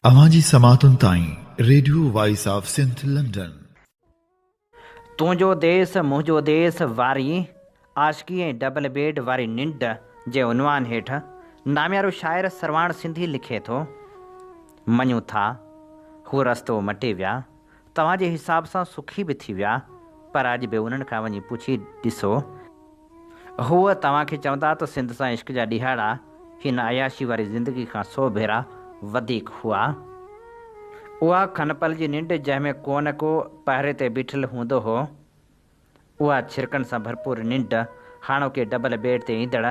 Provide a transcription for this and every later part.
اوهان جي سماعتن تائين radio voice of Sindh London. تنهنجو ديس منهنجو ديس واري عاشقي ۽ ڊبل بيڊ واري ننڊ جي عنوان هيٺ ناميارو شاعر سرواڻ سنڌي لکي ٿو، مڃون ٿا، هو رستو مٽي ويا، توهان جي حساب سان سکي به ٿي ويا، پر اڄ به انهن کان وڃي پڇي ڏسو، هو توهان کي چوندا ته سنڌ سان عشق جا ڏهاڙا هن عياشي واري زندگي کان سو ڀيرا وڌيڪ هئا. اها کن پل جي ننڊ جنهن ۾ ڪو نه ڪو پهري تي بيٺل هوندو هو. اها ڇرڪن سان ڀرپور ننڊ هاڻوڪي ڊبل بيڊ تي ايندڙ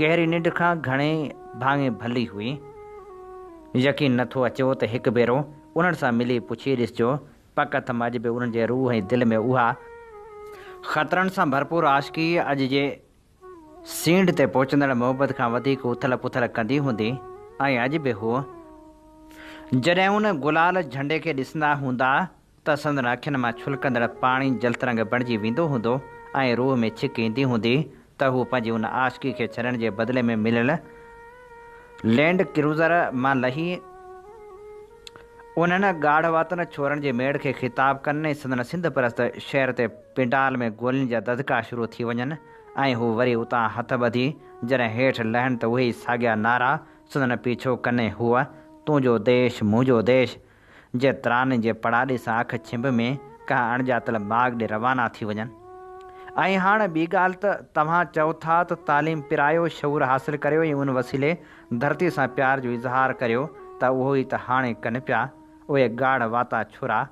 گهري ننڊ کان گهڻي ڀاڱي ڀلي هئي. يقين نه ٿو اچيو ته هڪ ڀيرو انهن سان ملي پڇي ڏسجو پڪ اٿم اڄ به انهن جي روح ۽ دل ۾ اها خطرن سان ڀرپور عاشقي اڄ جي سينڍ تي پهچندڙ محبت کان وڌيڪ اٿل پٿل ڪندي هوندي ۽ اڄ به هو جڏهن ان گلال جهنڊي کي ڏسندا هوندا ته سندن اکين مان ڇلڪندڙ پاڻي جلترنگ بڻجي ويندو هوندو ۽ روح ۾ ڇڪ ايندي هوندي ته هو پنهنجي ان عاشقي کي ڇڏڻ جي بدلي ۾ مليل لينڊ ڪروزر مان لهي انهن ڳاڙهه واتن ڇورن جي ميڙ کي خطاب ڪن ۽ سندن سنڌ پرست شعر تي پنڊال ۾ گولين جا ڌڌڪا شروع ٿي وڃن ۽ هو وري اتان هٿ ٻڌي جڏهن هيٺ لهن ته اهي ئي ساڳيا نعرا سندن پيڇو ڪن ۽ هوء تنهنجو ديش منهنجو ديش جي تراني جي پڙاڏي سان اک ڇنڀ ۾ ڪنهن اڻڄاتل ماڳ ڏي روانا ٿي وڃن. ۽ هاڻ ٻي ڳالهه ته توهان چئو ٿا ته تعليم پرايو، شعور حاصل ڪريو ۽ ان وسيلي ڌرتي سان پيار جو اظهار ڪريو ته اهو ئي ته هاڻي ڪن پيا، اهي ڳاڙهه واتا ڇورا.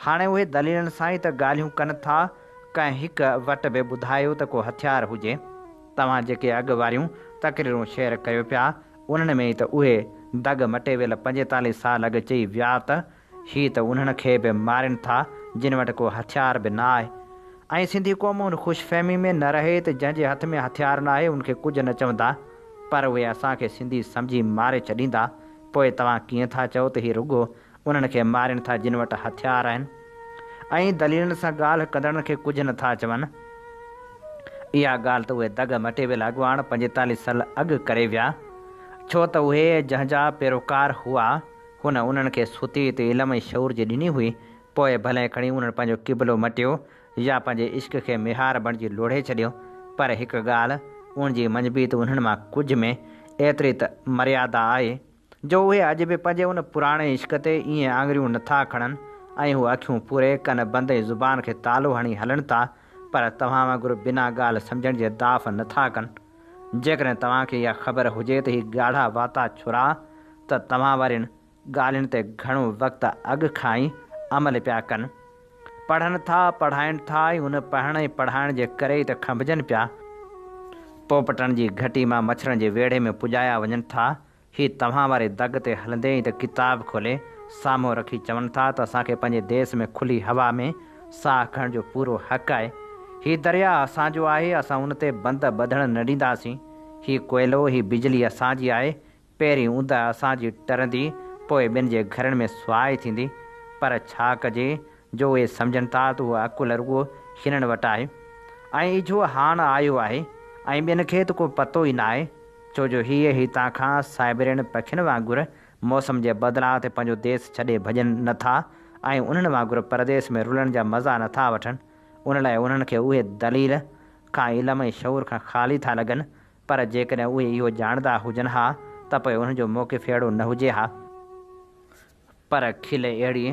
هاڻي اهي دليلن سان ئي ته ڳالهيون ڪن ٿا، ڪنهن هڪ وٽ به ٻڌايو ته ڪو هٿيار هجي. توهان جيڪي اڳ واريون تقريرون شيئر ڪريو پيا، انهن ۾ ئي ته اهي دڳ مٽي ويل 45 سال اڳ چئي ويا ته هي ته انهن کي به مارين ٿا جن وٽ ڪو هٿيار به نه آهي ۽ سنڌي قوم ان خوش فهمي ۾ نه رهي ته جنهن جي هٿ ۾ هٿيار نه آهي ان کي ڪجهه نه چوندا پر اهي اسان کي سنڌي سمجهي ماري ڇڏيندا پوء توهان ڪيئن ٿا چئو ته هي رڳو انهن کي مارين ٿا جن وٽ هٿيار آهن ۽ دليلن سان ڳالهه ڪندڙن کي ڪجهه نه ٿا چون. اها ڳالهه ته اهي دڳ مٽي ويل اڳواڻ 45 سل اڳ ڪري ويا ڇو ته اهي جنهن جا پيروڪار هئا هن انهن کي ستي تي علم ۽ شعور جي ڏني هئي، پوء ڀلي کڻي انهن پنهنجو قبلو مٽيو يا پنهنجي عشق کي ميهار بڻجي لوڙهي ڇڏيو، پر هڪ ڳالهه ان جي مڃبي ته انهن مان ڪجهه ۾ ايتري ته مريادا آهي، جو اهي اڄ به پنهنجي ان پراڻي عشق تي ائين آڱريون نه ٿا کڻن ۽ هو اکيون پوري، ڪن بند ۽ زبان کي تالو هڻي هلن ٿا، پر توهان وانگر بنا ڳالهه سمجهڻ جي داف نه ٿا ڪن. جيڪڏهن توهان کي اها خبر هجي ته هي ڳاڙها واتا ڇرا ته توهان وارين ڳالهين تي گهڻو وقت اڳ کان ئي عمل پيا ڪن. پڙهن ٿا، پڙهائين ٿا ۽ ان پڙهڻ ۽ پڙهائڻ جي ڪري ئي ته کنڀجن پيا. پوپٽن جي گهٽي مان مڇرن جي ويڙهي ۾ پڄايا وڃن ٿا. هي توهان واري دڳ تي هلندي ئي ته ڪتاب کولي سامهون رکي چون ٿا ته اسان کي پنهنجي ديس ۾ کلي هوا ۾ ساهه کڻڻ جو پورو حق آهي. هي درياهه اسان جو آهي، اسان ان تي بند ٻڌڻ نه ڏينداسين. هي ڪوئلو، هي بجلي اسان جي آهي، پهرين اوندهه اسان جي ٽرندي، پوء ٻين جي گهرن ۾ سهائي ٿيندي. پر ڇا ڪجي جو اهي سمجهن ٿا ته اهو عقل رڳو هنن وٽ آهي ۽ اجهو هاڻ آيو آهي ۽ ٻين کي ته ڪو پتو ئي ناهي، ڇو جو هيء هتان کان سائبرين پکين وانگر موسم جي بدلاء تي پنهنجو ديس ڇڏي ڀڄن نه ٿا ۽ انهن وانگر پرديس ۾ رلڻ جا مزا نه ٿا وٺن، ان لاء انهن کي اهي دليل کان علم ۽ شعور کان خالي ٿا لڳن، پر جيڪڏهن اهي اهو ڄاڻندا هجن ها ته پوء انهن جو موقف اهڙو نه هجي ها. پر کل اهڙي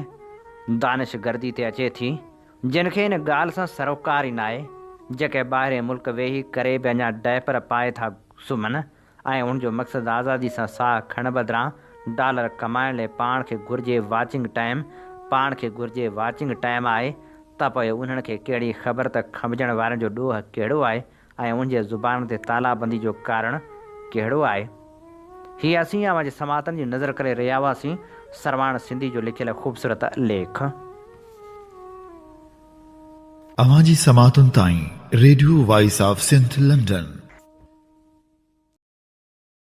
دانش گردي تي اچي ٿي، جن کي ان ڳالهه سان سروڪار ئي ناهي، جيڪي ٻاهرين ملڪ ويهي ڪري به اڃا ڊائپر پائي ٿا سمهن ۽ انهن جو مقصد آزادي سان ساهه کڻڻ بدران ڊالر ڪمائڻ لئي پاڻ کي گهرجي واچنگ ٽائيم پاڻ کي گهرجي واچنگ ٽائيم آهي ته پوء انهن کي ڪهڙي خبر ته کنڀجڻ وارن جو ڏوهه ڪهڙو آهي ۽ ان جي زبان تي تالا بندي جو ڪارڻ ڪهڙو آهي؟ هي اسين اوهان جي سماعتن جي نظر ڪري رهيا هئاسين سرواڻ سنڌي جو لکيل خوبصورت ليک. اوهان جي سماعتن تائين radio voice of Sindh London.